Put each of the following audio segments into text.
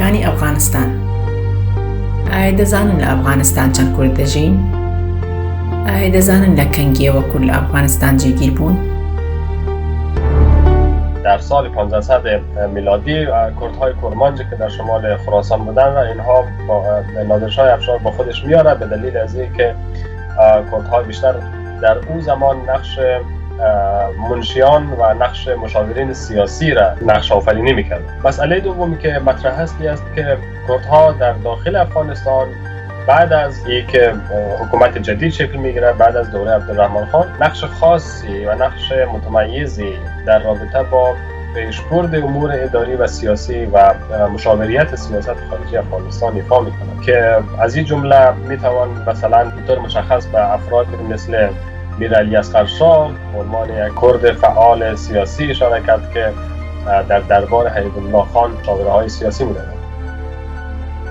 کوردەکانی ئەفغانستان ئایا دەزانن لە ئەفغانستان چەند کورد دەژین؟ ئایا دەزانن لە کەنگیەوە کورد لە ئەفغانستان جێگیر بوون؟ در سال 1500 میلادی کردهای کرمانج که در شمال خراسان بودن و اینها با نادرشاه افشار با خودش میاره به دلیل از اینکه کردها بیشتر در او زمان نقش منشیان و نقش مشاورین سیاسی را نقش آفرینی میکرد. مسئله دومی که مطرح است است که کردها در داخل افغانستان بعد از اینکه حکومت جدید شکل میگیره، بعد از دوره عبدالرحمن خان، نقش خاصی و نقش متمیزی در رابطه با پیشبرد امور اداری و سیاسی و مشاوریت سیاست خارجی افغانستان ایفا میکنند که از این جمله میتوان مثلا به طور مشخص به افراد مثل میرعلی اصغر شاه به عنوان یک کرد فعال سیاسی اشاره کرد که در دربار حبیب الله خان مشاوره های سیاسی میدادند.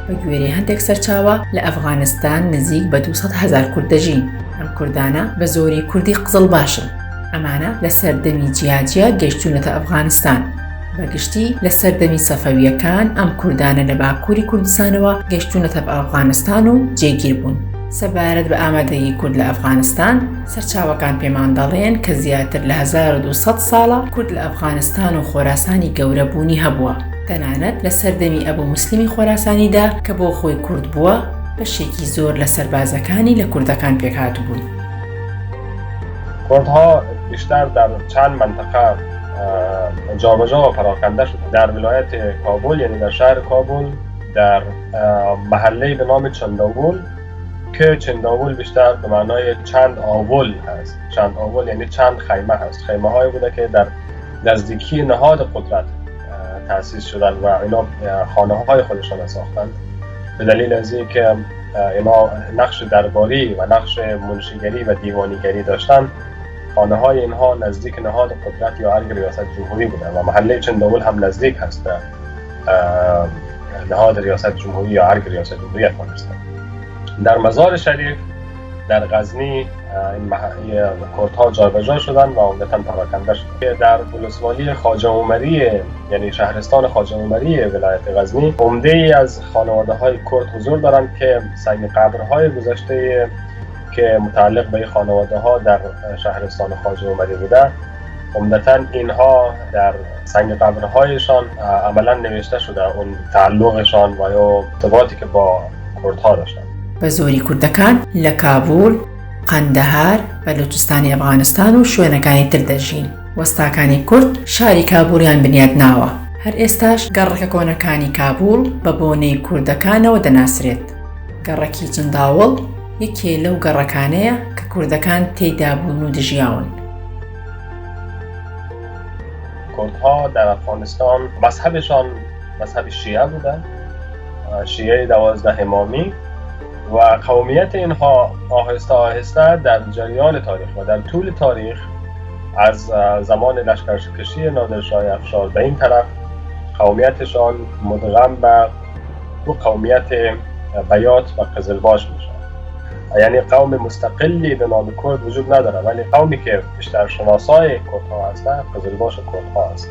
بە گوێرەی هەندێک سەرچاوە لە ئەفغانستان نزیک بە 200 هەزار کورد دەژین. ئەم کوردانە بە زۆری کوردی قزڵباشن. ئەمانە لە سەردەمی جیاجیا گەیشتوونەتە ئەفغانستان. بە گشتی لە سەردەمی سەفەوییەکان ئەم کوردانە لە باکووری کوردستانەوە گەیشتوونەتە ئەفغانستان و جێگیر بوون. سەبارەت بە ئامادەیی کورد لە ئەفغانستان، سەرچاوەکان پێمان دەڵێن کە زیاتر لە 1200 ساڵە کورد لە ئەفغانستان و خۆراسانی گەورە بوونی هەبووە. تەنانەت لە سەردەمی ئەبو موسلیمی خۆراسانیدا کە بۆ خۆی کورد بووە، بەشێکی زۆر لە سەربازەکانی لە کوردەکان پێکهاتبوون. کردها بیشتر در چند منطقه جابجا و پراکنده شد. در ولایت کابل، یعنی در شهر کابل، در محله به نام چنداول که چنداول بیشتر به معنای چند آول هست. چند آول یعنی چند خیمه هست. خیمه های بوده که در نزدیکی نهاد قدرت تأسیس شدن و اینا خانه های خودشان ساختند. به دلیل از اینکه اینا نقش درباری و نقش منشیگری و دیوانیگری داشتن، خانه های اینها نزدیک نهاد قدرت یا ارگ ریاست جمهوری بودن و محله چنداول هم نزدیک هست به نهاد ریاست جمهوری یا ارگ ریاست جمهوری افغانستان. در مزار شریف در غزنی این کردها جابجا شدن و عمدتاً پراکنده شدن. در ولسوالی خواجه عمری، یعنی شهرستان خواجه عمری ولایت غزنی، عمده ای از خانواده های کرد حضور دارند که سنگ قبرهای گذشته که متعلق به این خانواده ها در شهرستان خواجه عمری بوده، عمدتاً اینها در سنگ قبرهایشان عملاً نوشته شده اون تعلقشان و یا ارتباطی که با کردها داشتن. بە زۆری کوردەکان لە کابول، قەندەهار، بەلوچستانی ئەفغانستان و شوێنەکانی تر دەژین. وەستاکانی کورد شاری کابوڵیان بنیات ناوە. هەر ئێستاش گەڕەکە کۆنەکانی کابوڵ بە بۆنەی کوردەکانەوە دەناسرێت. گەڕەکی جنداوڵ یەکێ لەو گەڕەکانەیە کە کوردەکان تێیدا بوون و دژیاون. کوردها در افغانستان مذهبشان مذهب شیعه بوده، شیعه 12 امامی، و قومیت اینها آهسته آهسته در جریان تاریخ و در طول تاریخ از زمان لشکرکشی نادرشاه افشار به این طرف قومیتشان مدغم به دو قومیت بیات و قزلباش میشه. یعنی قوم مستقلی به نام کرد وجود نداره، ولی قومی که بیشتر شناسای کردها هستن قزلباش کردها هست.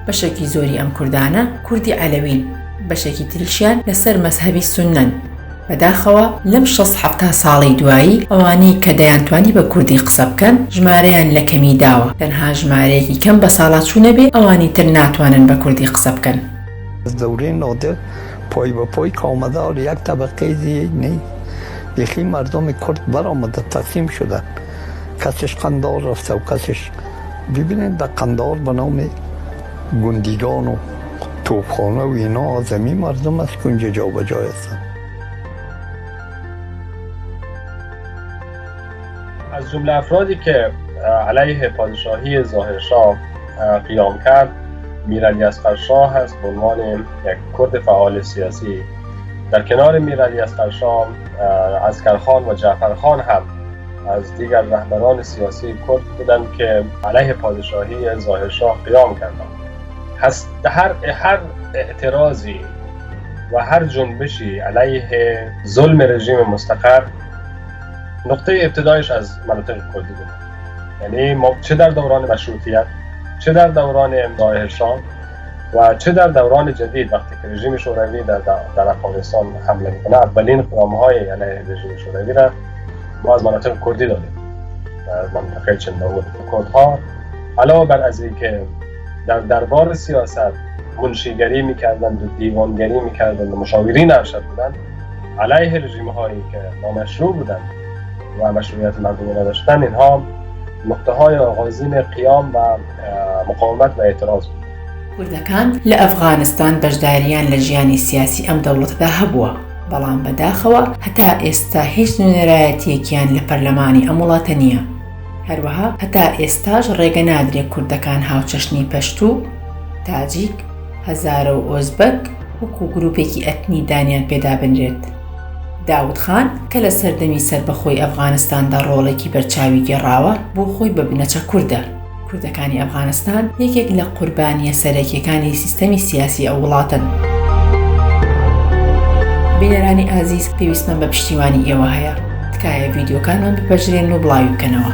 بەشێکی زۆری ئەم کوردانە کوردی عەلەوین، بەشێکی تریشیان لەسەر مەزهەبی سوننەن. بەداخەوە لەم شەست حەفتا ساڵەی دوایی ئەوانەی کە دەیانتوانی بە کوردی قسە بکەن ژمارەیان لە کەمی داوە، تەنها ژمارەیەکی کەم بەساڵاچوو نەبێ ئەوانی تر ناتوانن بە کوردی قسە بکەن. از دوره‌ی نادر پای به پای که آمده حال یک طبقه دی نی بیخی مردم کرد برآمده تقسیم شده، کسش قندار رفته و کسش ببینید در قندار به نام گندیگان و توپخانه و اینا از همین مردم است که اونجا جا به جای هستند. از جمله افرادی که علیه پادشاهی ظاهرشاه قیام کرد میرعلی اصغر شاه است به عنوان یک کرد فعال سیاسی. در کنار میرعلی اصغر شاه عسکرخان و جعفرخان هم از دیگر رهبران سیاسی کرد بودند که علیه پادشاهی ظاهرشاه قیام کردند. پس هر اعتراضی و هر جنبشی علیه ظلم رژیم مستقر نقطه ابتدایش از مناطق کردی بود. یعنی ما چه در دوران مشروطیت، چه در دوران ظاهرشاه و چه در دوران جدید وقتی که رژیم شوروی در افغانستان حمله میکنه، اولین قیام های علیه رژیم شوروی را ما از مناطق کردی داریم، از منطقه چنداول. کردها علاوه بر از اینکه در دربار سیاست منشیگری میکردند و دیوانگری میکردند و مشاورین ارشد بودند، علیه رژیم هایی که نامشروع بودند و مشروعیت مردمی نداشتند، اینها نقطه های آغازین قیام و مقاومت و اعتراض بود. کوردەکان لە ئەفغانستان بەشدارییان لە ژیانی سیاسی ئەم دەوڵەتەدا هەبووە، بەڵام بەداخەوە هەتا ئێستا هیچ نوێنەرایەتییەکیان لە پەرلەمانی ئەم وڵاتە نییە. هەروەها هەتا ئێستاش ڕێگە نادرێ کوردەکان هاوچەشنی پەشتوو، تاجیک، هەزارە و ئۆزبەک وەکوو گرووپێکی ئەتنی دانیان پێدا بنرێت. داود خان کە لە سەردەمی سەربەخۆی ئەفغانستاندا ڕۆڵێکی بەرچاوی گێڕاوە، بۆ خۆی بە بنەچە کوردە. کوردەکانی ئەفغانستان یەکێک لە قوربانییە سەرەکییەکانی سیستەمی سیاسی ئەو وڵاتەن. بینەرانی ئازیز پێویستمان بە پشتیوانی ئێوە هەیە، تکایە ڤیدیۆکانمان بپەژرێنن و بڵاوی بکەنەوە.